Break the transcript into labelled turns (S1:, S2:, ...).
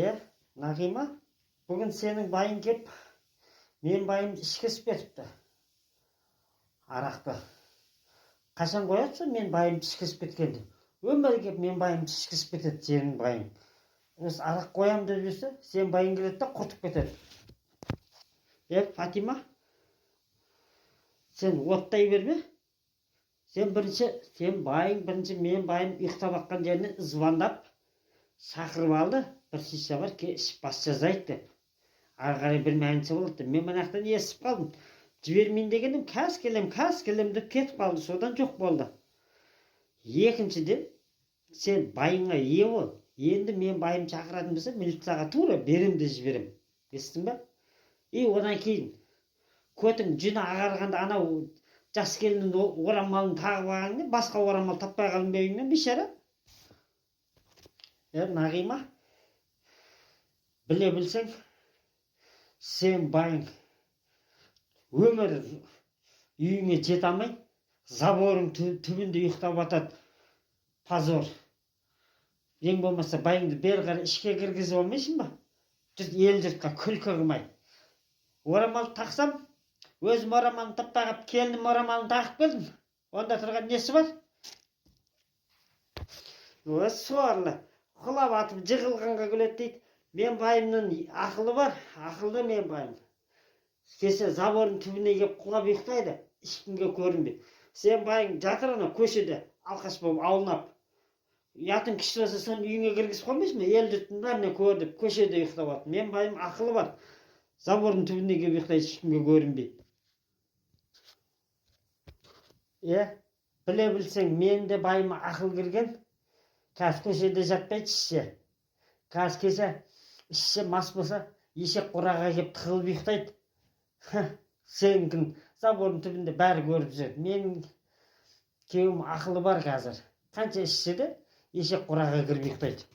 S1: Е, Нағима, бүгін сенің байың кеп, мен байымды ішкізіп кетіпті. Арақты. Қашан қояды мен байымды ішкізіп кеткенді? Өмірі кеп мен байымды ішкізіп кетеді сенің байың. Осы арақ қоямын деп жүрсе, сен байың келеді да құртып кетеді. Е, Фатима, сен оттай берме. Сен бірінші, сен байың бірінші мен байым ұйықтап жатқан жерінен звондап шақырып алды. Бір шиша бар, ішіп бас жазайық деп. Ары қарай бір мәнісі болады деп. Мен мына жақтан естіп қалдым. Жібермейін дегенім, қазір келем, қазір келем деп кетіп қалды. Содан жоқ болды. Екіншіден, сен байыңа ие бол. Енді мен байым шақыратын болса, милицияға тура берем де жіберем. Естің ба? И одан кейін көтің жүні ағарғанда анау жас келіннің орамалын тағып алған не, басқа орамал таппай қалдым ба үйіңнен, бейшара? Е, Нағима, біле білсең, сен байың өмір үйіңе жете алмай, заборың түбінде ұйықтап жатады. Позор. Ең болмаса байыңды бері қарай ішке кіргізіп алмайсың ба? Жұрт, ел жұртқа күлкі қылмай. Орамал тақсам, өзім орамалын таппай қалып, келінім орамалын тағып келдім. Онда тұрған несі бар? Ө, сорлы. Құлап атып жығылғанға күледі дейді. Мен байымның ақылы бар, ақылды мен байым. Кесе забордың түбіне келіп құлап ұйықтайды, ешкімге көрінбей. Сен байың жатыр ана көшеде, алқаш болып аунап. Ұятың күшті болса, соны үйіңе кіргізіп қоймайсың ба? Ел жұрттың бәріне көрініп, көшеде ұйықтап жатыр. Мен байым ақылы бар. Забордың түбіне келіп ұйықтайды, ешкімге көрінбей. Е, біле білсең, мен де байыма ақыл кірген. Қазір көшеде жатпайды ішсе. Қазір келсе, ішсе мас болса, ешек қораға келіп тығылып ұйықтайды. Сенікін забордың түбінде бәрі көріп жүреді. Менің күйеуім ақылы бар қазір. Қанша ішсе де ешек қораға кіріп ұйықтайды.